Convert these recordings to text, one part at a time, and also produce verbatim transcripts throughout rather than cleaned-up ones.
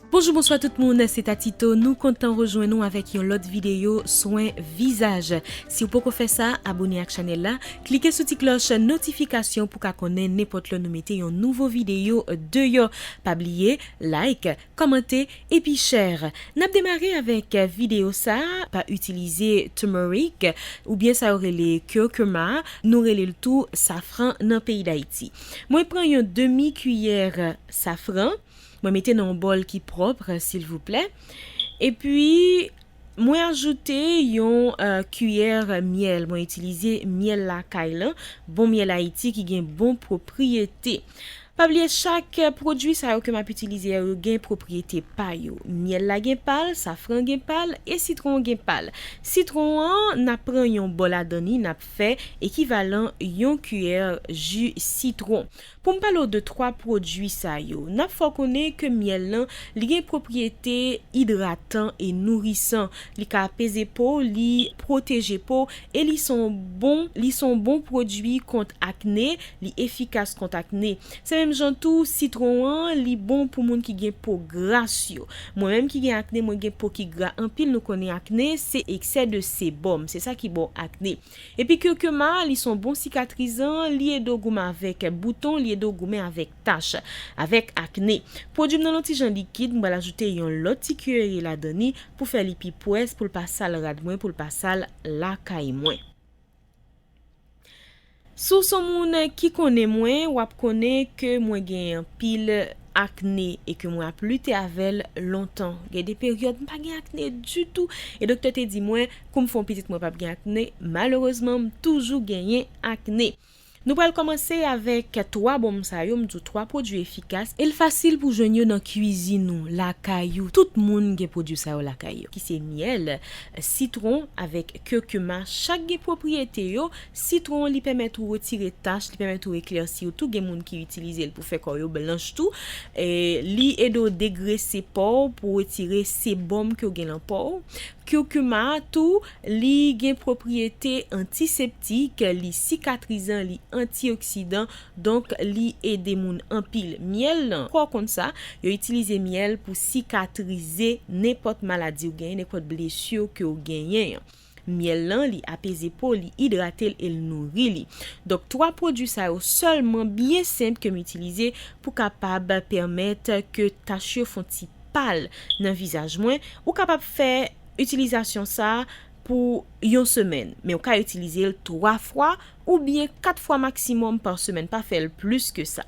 Bonjou, bonswa tout moun, se Tatito. Nou kontan rejwenn nou avèk yon lòt videyo swen vizaj. Si w poko fè sa, abone ak chanèl la, klike sou ti klòch notifikasyon pou ka konnen nenpòt lè nou mete yon nouvo videyo deyò. Pa bliye, like, kòmante, epi share. N ap demare avèk videyo sa a pa itilize turmeric, oubyen sa yo rele curcuma, nou rele l tou safran nan peyi Dayiti. Mwen pran yon demi kiyè safran, mwen mete nan yon bòl ki pwòp, silvouplè. Epi, mwen ajoute yon, eh, kiyè myèl. Mwen itilize myèl lakay lan, bon myèl Ayiti ki gen bon pwopriyete. Pa bliye, chak pwodui sa yo ke m ap itilize a, yo gen pwopriyete pa yo. Myèl la gen pa l, safran gen pa l, e sitwon an gen pa l. Sitwon an, n ap pran yon bò ladan li, n ap fè ekivalan yon kiyè ji sitwon. Pou m pale w de twa pwodui sa yo, n ap fè w konnen ke myèl lan, li gen pwopriyete idratan e nourisan. Li ka apeze po, li pwoteje po, e li se yon bon, li se yon bon pwodui kont akne, li efikas kont akne. Se menm jan tou, sitwon an, li bon pou moun ki gen po gras yo. Mwen menm ki gen akne, mwen gen po ki gra anpil, nou konnen akne, se eksè de sebòm, se sa ki ba w akne. Epi curcuma, li se yon bon sikatrizan, li ede w goumen avèk bouton, li ede w goumen avèk tach, avèk akne. Pwodui m nan yon ti jan likid, m pral ajoute yon lòt ti kiyè ladan li pou fè li pi pwès, pou l pa sal rad mwen, pou l pa sal lakay mwen. Si w se yon moun ki konnen mwen, w ap konnen ke mwen gen anpil akne e ke mwen ap lite avè l lontan. Gen de peryòd m pa gen akne ditou e doktè te di mwen, kou m fè yon pitit mwen p ap gen akne. Malerezman, m toujou genyen akne. Nou pral kòmanse avèk twa bonm sa yo, m di w twa pwodui efikas, e l fasil pou jwenn yo nan kwizin ou, lakay ou. Tout moun gen pwodui sa yo lakay yo, ki se myèl, sitwon avèk curcuma. Chak gen pwopriyete yo. Sitwon, li pèmèt ou retire tach, li pèmèt ou eklèsi w tou. Gen moun ki itilize l pou fè kò yo blanch tou. E li ede w degrese po w, pou retire sebòm ke w gen nan po w. Curcuma tou, li gen pwopriyete antiseptik, li sikatrizan, li antioksidan, donk li ede moun anpil. Myèl lan, kwa w konn sa, yo itilize myèl pou sikatrize nenpòt maladi w genyen, nenpòt blesi ke w genyen an. Myèl lan, li apeze po, li idrate l e l nouri li. Donk, twa pwodui sa yo sèlman byen senp ke m itilize pou kapab pèmèt ke tach yo fè yon ti pal nan vizaj mwen. Ou kapab fè itilizasyon sa a pou yon semèn, men ou ka itilize l twa fwa oubyen kat fwa maksimòm pa semèn, pa fè l plis ke sa.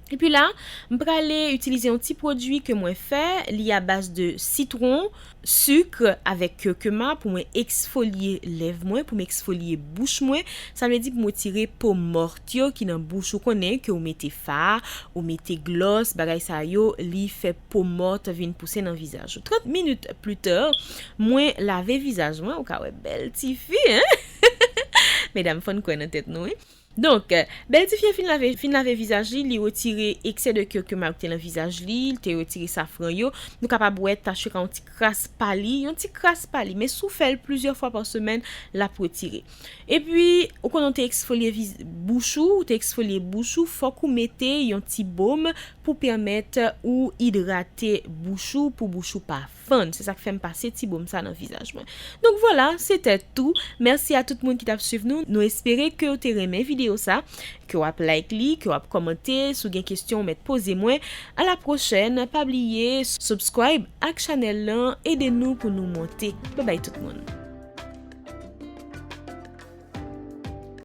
Epi la, m prale itilize yon ti pwodui ke mwen fè, li a baz de sitwon, sik avèk curcuma pou mwen eksfolye lèv mwen, pou m eksfolye bouch mwen. Sa vle di pou m retire po mò yo ki nan bouch ou, konnen ke ou mete fard, ou mete glòs, bagay sa yo, li fè po mò vin pouse nan vizaj ou. Trant minit pita, mwen lave vizaj mwen, ou ka wè bèl tifi, hein? Medam, fò n kwè nan tèt nou, wi. Donk, bèl tifi an fin lave, fin lave vizaj li, li retire eksè de curcuma ki te nan vizaj li, li te retire safran yo. Nou kapab wè tach yo ka yon ti kras pali, yon ti kras pali, men si w fè l plizyè fwa pa semèn, l ap retire. Epi, ou konnen w te eksfolye viz-, bouch ou, ou te eksfolye bouch ou, fòk ou mete yon ti bonm pou pèmèt ou idrate bouch ou, pou bouch ou pa fann. Se sa k fè m pase ti bonm sa nan vizaj mwen. Donk vwala, se te tou. Mèsi a tout moun ki t ap swiv nou. Nou espere ke w te renmen videyo sa, ke w ap like li, ke w ap kòmante. Si w gen kesyon, w mèt poze mwen. A la pwochèn. Pa bliye, subscribe ak chanèl lan. Ede nou pou nou monte. Babay tout moun.